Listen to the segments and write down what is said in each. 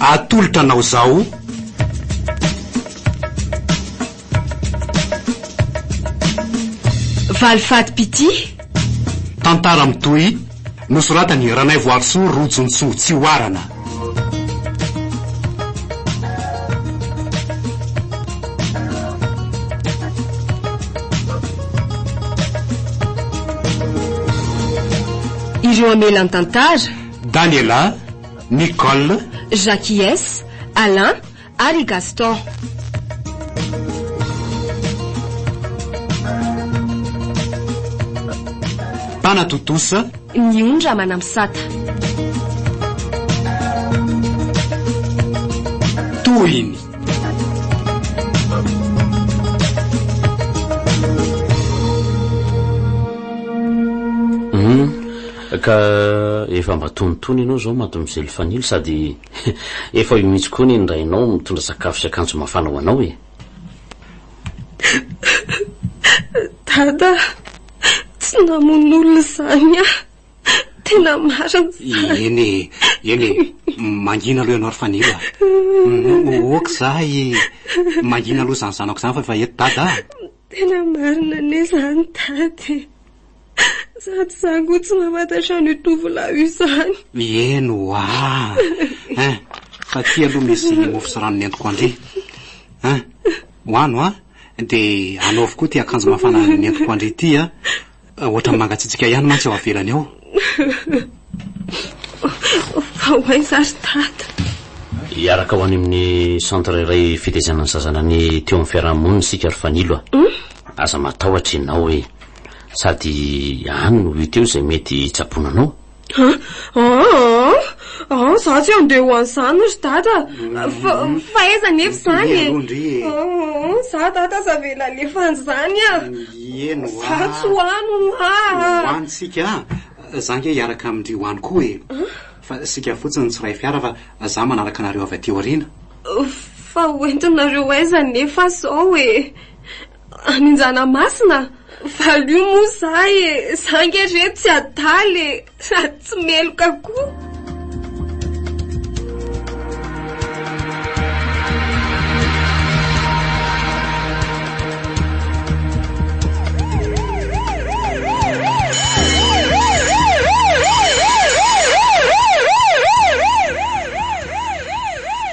Atolotra anao izao. Valifatim-pitia. Tantara mitohy, nosoratan'i Ranaivoarisoa Rojontsoa Tsihoarana. Ireo hamela ny tantara. Daniela, Nicole, Jacques, Alain ary i Gaston. Mpanatontosa. Ny Ondra Manamisata. Tohiny. Hum, ka efa mba tonitony ianao izao mademoiselle Fanilo sady Efa io mihitsy koa anie ny rainao mitondra sakafo sy akanjo mafana ho anao e! Dada, tsy namono olona izany aho. Tena marina izany. Eny e, eny e, mangina aloha ianao ry Fanilo a. Ok izahay e, mangina aloha izany zanako izany fa efa eto Dada a. Tena marina anie izany Dada e. Sady za koa tsy mahafantatra an'io tovolahy io izany. Eny ho'a. Hein, fa aty aloha misy mofo sy rano nentiko an-dry. Hein, hoano an, dia anaovy koa ity akanjo mafana nentiko an-dry ity an. Ohatran'ny mangatsiatsiaka ihany mantsy ao avelany ao. Fa ho aiza ary Dada? Hiaraka ho any amin'ny centre iray fitaizana ny zaza ny teo amin'ny fiaraha-monina isika ry Fanilo a. Aza matahotra ianao e. Sady any no hita eo izay mety hitsaboana anao. An! An! An! Za tsy handeha ho any izany ry Dada. Fa, fa aiza anefa izany e? An! Za Dada aza avela alefa any izany a! Eny hoa. Za tsy ho any hoa. Ho any tsika a! Za ange hiaraka amin-dry ho any koa e! Fa isika fotsiny tsy iray fiara fa za manaraka anareo avy aty aoriana. Fa ho entinareo aiza anefa aho izao e? Any Anjanamasina? Valio moa za e! Za ange re tsy adala e! Sady tsy meloka koa.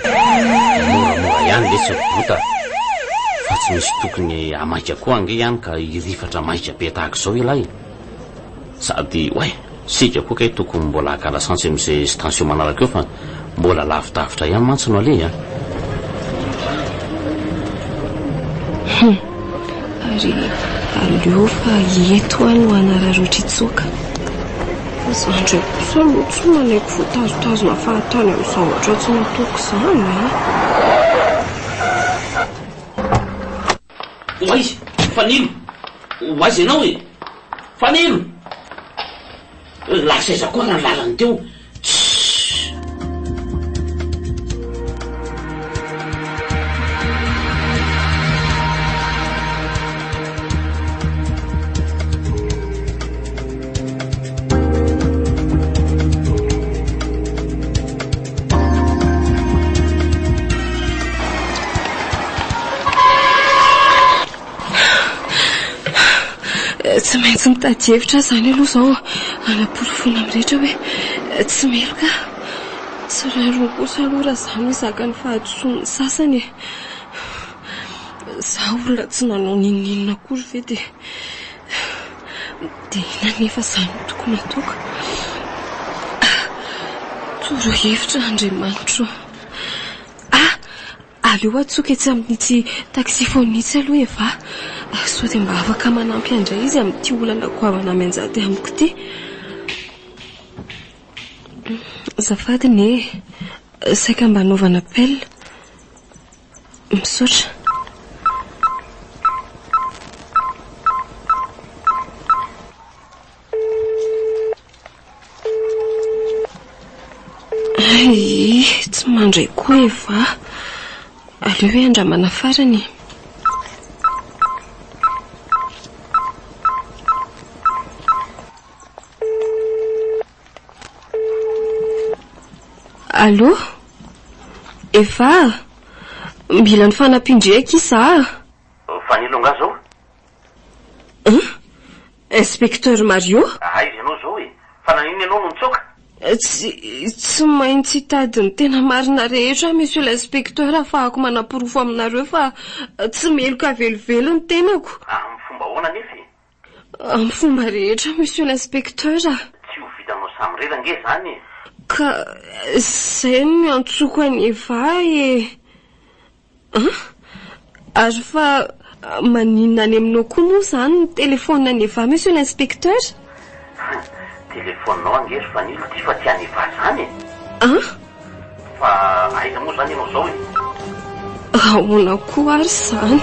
Moramora ihany letsy ry bota fa tsy misy tokony hamaika koa ange ihany ka hirifatra maika be tahaka izao ialahy e! Sady oay, sika koa kay tokony mbola haka lasantsy amin'izay station manaraka eo fa mbola lavidavitra ihany mantsy no aleha a! Hum, ary aleo fa eto aho no hanararaotra hitsoaka. Fa za ndray kosa aloha tsy manaiky voatazotazona fahatany amin'ny zavatra tsy nataoko izany e! Ho aiza? Fanilo! Ho aiza ianao e? Fanilo! Lasa aiza koa raha ny lalany teo? Tssss! Tsy maintsy mitady hevitra aho izany aloha izao hanaporofoana amin'ny rehetra hoe tsy meloka aho. Tsy rariny kosa aloha raha izaho no hizaka ny fahadisoan'ny sasany e. Izaho olona tsy nanao n'inon'inona akory ve dia dia inona anefa izany no tokony hataoko? Torohevitra Andriamanitro ô. Ah! Aleo atsoiko etsy amin'itsy taxiphone itsy aloha Eva. Sao dia mba afaka manampy ahy indray izy amin'ity olana goavana mianjady amiko ity. Azafady anie e. Saika mba hanaovana appel. Misaotra. Hay, tsy mandray koa Eva. Aleo hoe andramana farany e. Allô? Eva, mila ny fanampian-dry akia za a! Fanilo angaha zao? Hein? Inspecteur Mario? Aiza ianao zao e? Fa naninona ianao no nitsoaka? Tsy, tsy maintsy hitady ny tena marina rehetra aho Monsieur l'inspecteur ahafahako manaporofo aminareo fa tsy meloka velively ny tenako. Amin'ny fomba ahoana anefa e? Amin'ny fomba rehetra Monsieur l'inspecteur a! Tsy ho vitanao samirery ange izany e! Ka izay no niantsoako an'i Eva e! An? Ary fa maninona any aminao koa moa izany ny telefaonina an'i Eva Monsieur l'inspecteur? Telefaoninao ange ry Fanilo ity fa tsy an'i Eva izany e! An? Fa aiza moa izany ianao izao e? Ahoana koa ary izany?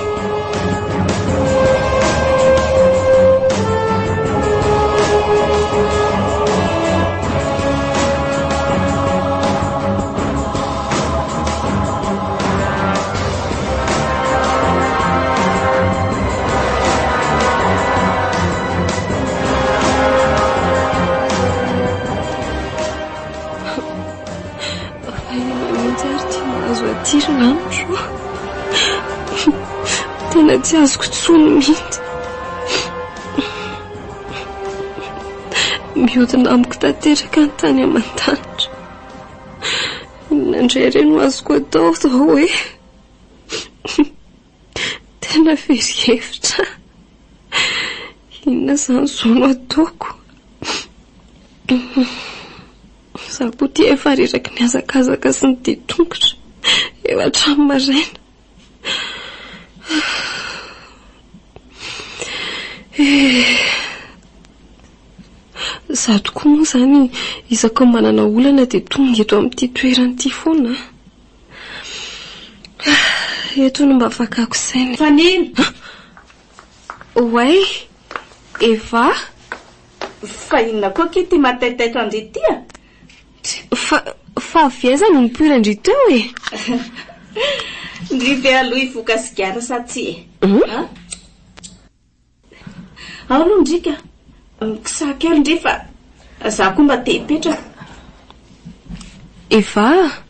Fa inona mihitsy ary ity mahazo aty ry lanitro? Tena tsy azoko intsony mihitsy. Mihodina amiko tanteraka ny tany aman-danitra. Inona indray re no azoko atao izao e? Tena very hevitra. Inona izany izao no ataoko? Izaho koa ity efa reraky ny hazakazaka sy ny dia tongotra eo hatramin'ny maraina. Eh. Izaho tokoa moa izany isaky ny manana olana dia tonga eto amin'ity toerana ity foana. Eto no mba fakako saina. Fanina! Oay! Eva! Fa inona koa akia ity mahataitaitra an-dry ity a? Fa, fa avy aiza no nipoiran-dry teo e? Ndry ve aloha hifoka sigara sa tsia e? A? Ao aloha ndry ka. Mikisaha kely ndry fa za koa mba te hipetraka. Eva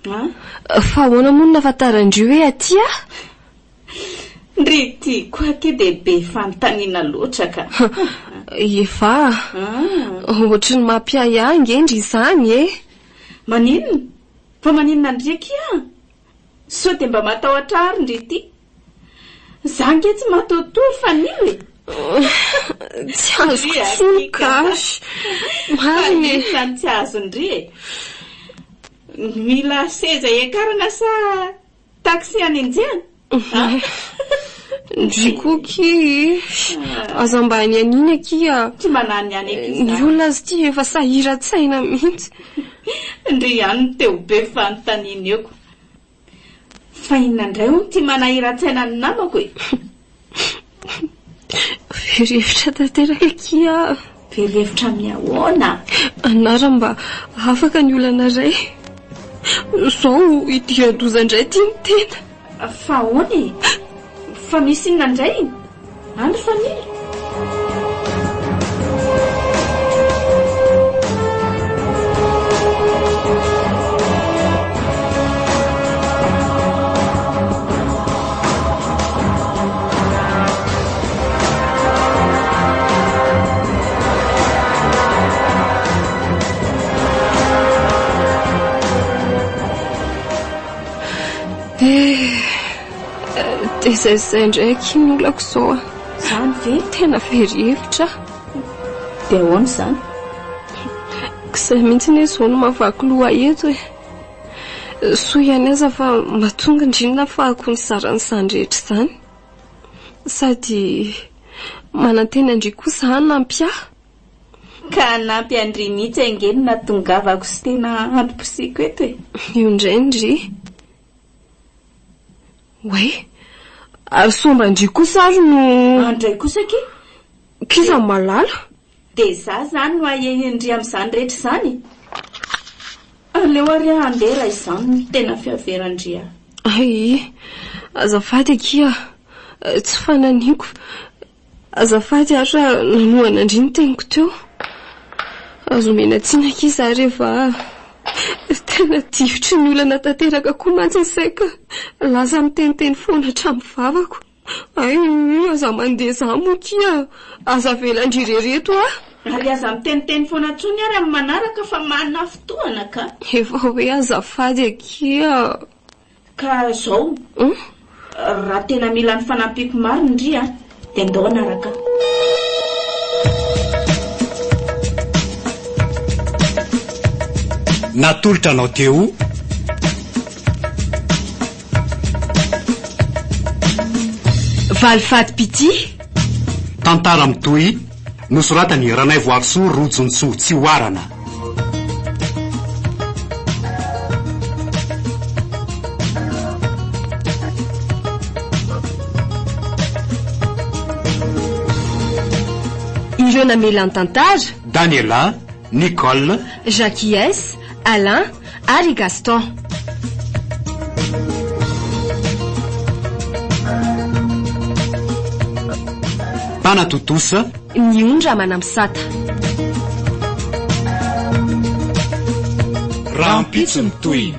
a! Fa ahoana moa no nahafantaran-dry hoe aty aho? Ndry ity koa akia dia be fanontaniana loatra ka. Eva a! Ohatry ny mampiahiahy ange ndry izany e! Maninona? Fa maninona ndry akia? Sao dia mba matahotra ary ndry ity? Za ange tsy matahotory fa nino e! Tsy azoko intsony gasy. Marina e! Fa inona no tsy azon-dry e? Mila seza hiakarana sa taxi hanenjehana? Ndry koa akia e! Aza mba anianiana akia. Tsy mananiany akia za. Ny olona aza ity efa sahiran-tsaina mihitsy. Ndry ihany no te ho be fanontaniana eo ko. Fa inona indray hono ity manahiran-tsaina ny namako e? Very hevitra tanteraka akia aho. Very hevitra amin'ny ahoana? Anara mba afaka ny olana iray. Izao idiran-doza indray ity ny tena. Fa ahoana e? Fa misy inona indray? Any ry Fanilo? Dia izay izay indray akia ny olako izao a. Izany ve? Tena very hevitra aho. Dia ahoana izany? K'izay mihitsy anie izao no mahavaky loha eto e. Soa ihany aza fa mba tonga ndry ny nahafahako nizara an'izany rehetra izany. Sady manantena ndry koa za hanampy ahy. Ka hanampy an-dry mihitsy ange no nahatongavako sy tena antom-pisiako eto e. Io indray ndry. Oay! Ary sao mba ndry kosa ary no. Andray kosa akia. K'iza no mahalala? Dia za izany no ahiahian-dry amin'izany rehetra izany? Aleo ary aho handeha raha izany no tena fiaveran-dry ahy. Ay! Azafady akia, tsy fananiko. Azafady ary raha nanohana an-dry ny teniko teo. Azo omena tsiny akia za rehefa. Tena difotry ny olana tanteraka koa mantsy ny saiko ka lasa miteniteny foana hatramin'ny vavako. Hay, aza mandeha izaho moa kia, aza avela-ndry irery eto aho. Ary aza miteniteny foana intsony ary amin'ny manaraka fa manafintohana ka. Efa hoe azafady akia. Ka zao, raha tena mila ny fanampiako marina ndry a, dia ndao hanaraka ahy. Natolotra anao teo. Valifatim-pitia. Tantara mitohy, nosoratan'i Ranaivoarisoa Rojontsoa Tsihoarana. Ireo namela ny tantara. Daniela, Nicole, Jacques, Alain ary Gaston. Mpanatontosa. Ny ondra manamsata. Rahampitso ny tohiny.